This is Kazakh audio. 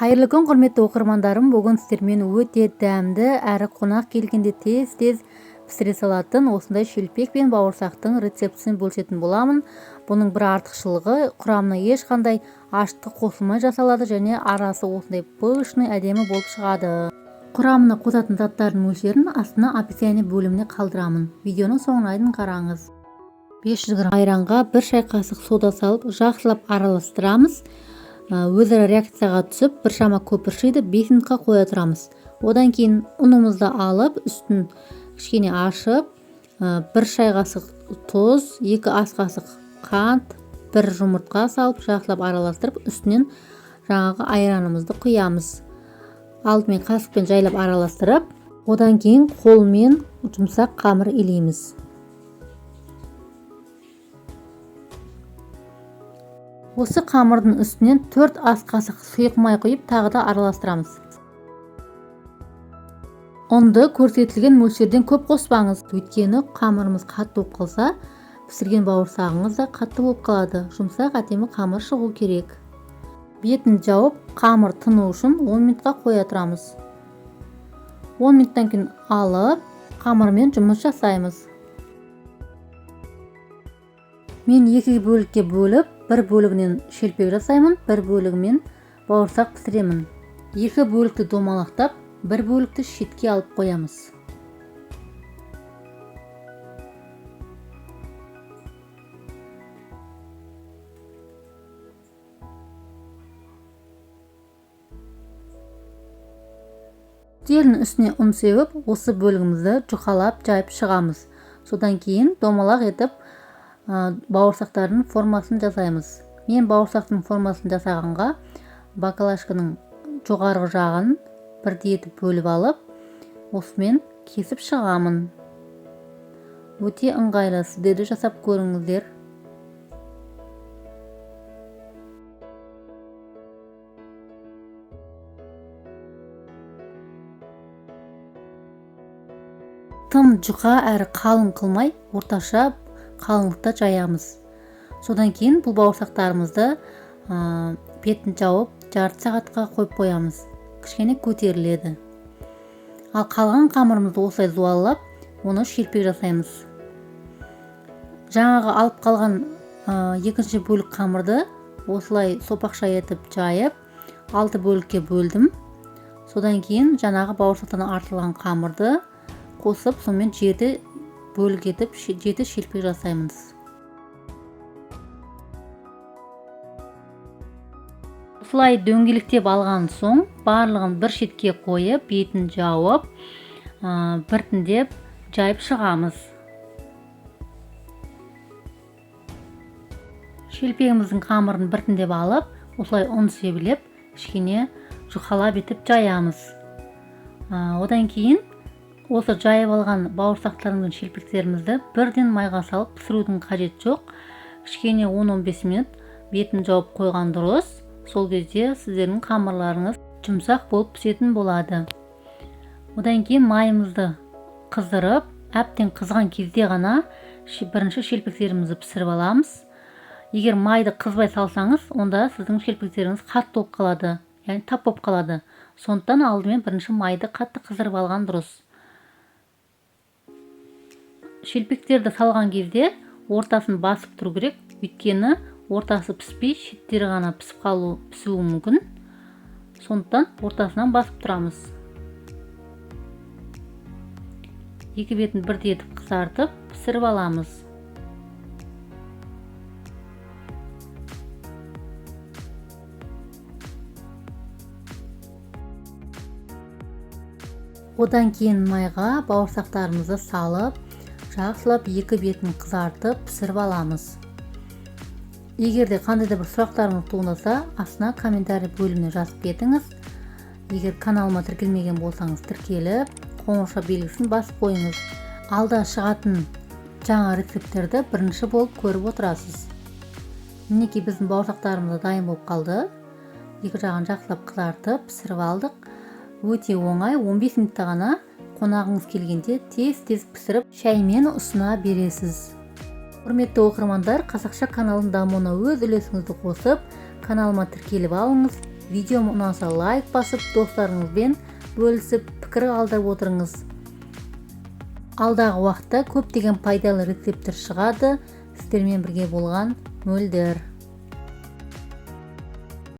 Қайырлы күн, құрметті оқырмандарым! Бүгін сіздермен өте дәмді әрі қонақ келгенде тез-тез пісіре салатын осындай шелпек пен бауырсақтың рецептісін бөлісетін боламын. Бұның бір артықшылығы, құрамына ешқандай ашытқы қосылмай жасалады және арасы осындай пышный, әдемі болып шығады. Құрамына қосатын заттардың мөлшерін астына описание бөліміне қалдырамын. Видеоның соңына дейін қараңыз. 500 грамм айранға 1 шай қасық сода салып, жақсылап араластырамыз. Өзара реакцияға түсіп, біршама көпіршиді, 5 минутқа қоя тұрамыз. Одан кейін ұнымызды алып, үстін кішкене ашып, 1 шай қасық тұз, 2 ас қасық қант, 1 жұмыртқа салып, жақсылап араластырып, үстінен жаңағы айранымызды құямыз. Алдымен қасықпен жайлап араластырып, одан кейін қолмен жұмсақ қамыр илейміз. Осы қамырдың үстінен 4 ас қасық сұйық май құйып, тағы да араластырамыз. Ұнды көрсетілген мөлшерден көп қоспаңыз, өйткені қамырымыз қатты болып қалса, пісірген бауырсағыңыз да қатты болып қалады. Жұмсақ, әдемі қамыр шығу керек. Бетін жауып, қамыр тыну үшін 10 минутқа қоя тұрамыз. 10 минуттан кейін алып, қамырмен жұмыс жасаймыз. Мен екі бөлікке бөліп, бір бөлігінен шелпек жасаймын, бір бөлігімен бауырсақ пісіремін. Екі бөлікті домалақтап, бір бөлікті шетке алып қоямыз. Үстелдің үстіне ұн сеуіп, осы бөлігімізді жұқалап жайып шығамыз. Содан кейін домалақ етіп бауырсақтардың формасын жасаймыз. Мен бауырсақтың формасын жасағанға баклажканың жоғарғы жағын бірдей етіп бөліп алып, осымен кесіп шығамын. Өте ыңғайлы, сіздер де жасап көріңіздер. Тым жұқа әрі қалың қылмай, орташа қалыңдықта жаямыз. Содан кейін бұл бауырсақтарымызды бетін жауып, жарты сағатқа қойып қоямыз. Кішкене көтеріледі. Ал қалған қамырымызды осылай зуалап, оны шелпек жасаймыз. Жаңағы алып қалған екінші бөлік қамырды осылай сопақша етіп жайып, 6 бөлікке бөлдім. Содан кейін жаңағы бауырсақтан артылған қамырды қосып, сонымен 7 бөлік етіп, 7 шелпек жасаймыз. Осылай дөңгелектеп алған соң, барлығын бір шетке қойып, бетін жауып, біртіндеп жайып шығамыз. Шелпегіміздің қамырын біртіндеп алып, осылай ұн себілеп, кішкене жұқалап етіп жаямыз. Одан кейін осы жайып алған бауырсақтарымыздың шелпектерімізді бірден майға салып пісірудің қажеті жоқ. Кішкене 10-15 минут бетін жауып қойған дұрыс. Сол кезде сіздердің қамырларыңыз жұмсақ болып пісетін болады. Одан кейін майымызды қыздырып, әбден қызған кезде ғана бірінші шелпектерімізді пісіріп аламыз. Егер майды қызбай салсаңыз, онда сіздің шелпектеріңіз қатты болып қалады, яғни тап болып қалады. Сондықтан алдымен бірінші майды қатты қыздырып алған дұрыс. Шелпектерді салған кезде ортасын басып тұру керек, өйткені ортасы піспей, шеттері ғана пісіп қалу, пісуі мүмкін. Сондықтан ортасынан басып тұрамыз. Екі бетін бірдей етіп қызартып, пісіріп аламыз. Одан кейін майға бауырсақтарымызды салып, жақсылап екі бетін қызартып, пісіріп аламыз. Егер де қандай да бір сұрақтарыңыз туындаса, астына комментарий бөліміне жазып кетіңіз. Егер каналыма тіркелмеген болсаңыз, тіркеліп, қоңырауша белгісін басып қойыңыз. Алда шығатын жаңа рецепттерді бірінші болып көріп отырасыз. Мінекей, біздің бауырсақтарымыз да дайын болып қалды. Екі жағын жақсылап қызартып, пісіріп алдық. Өте оңай, 15 минутта ғана қонағыңыз келгенде тез-тез пісіріп, шаймен ұсына бересіз. Құрметті оқырмандар, қазақша каналының дамуына өз үлесіңізді қосып, каналыма тіркеліп алыңыз. Видеом ұнаса, лайк басып, достарыңызбен бөлісіп, пікір қалдырып отырыңыз. Алдағы уақытта көптеген пайдалы рецепттер шығады. Сіздермен бірге болған Мөлдір.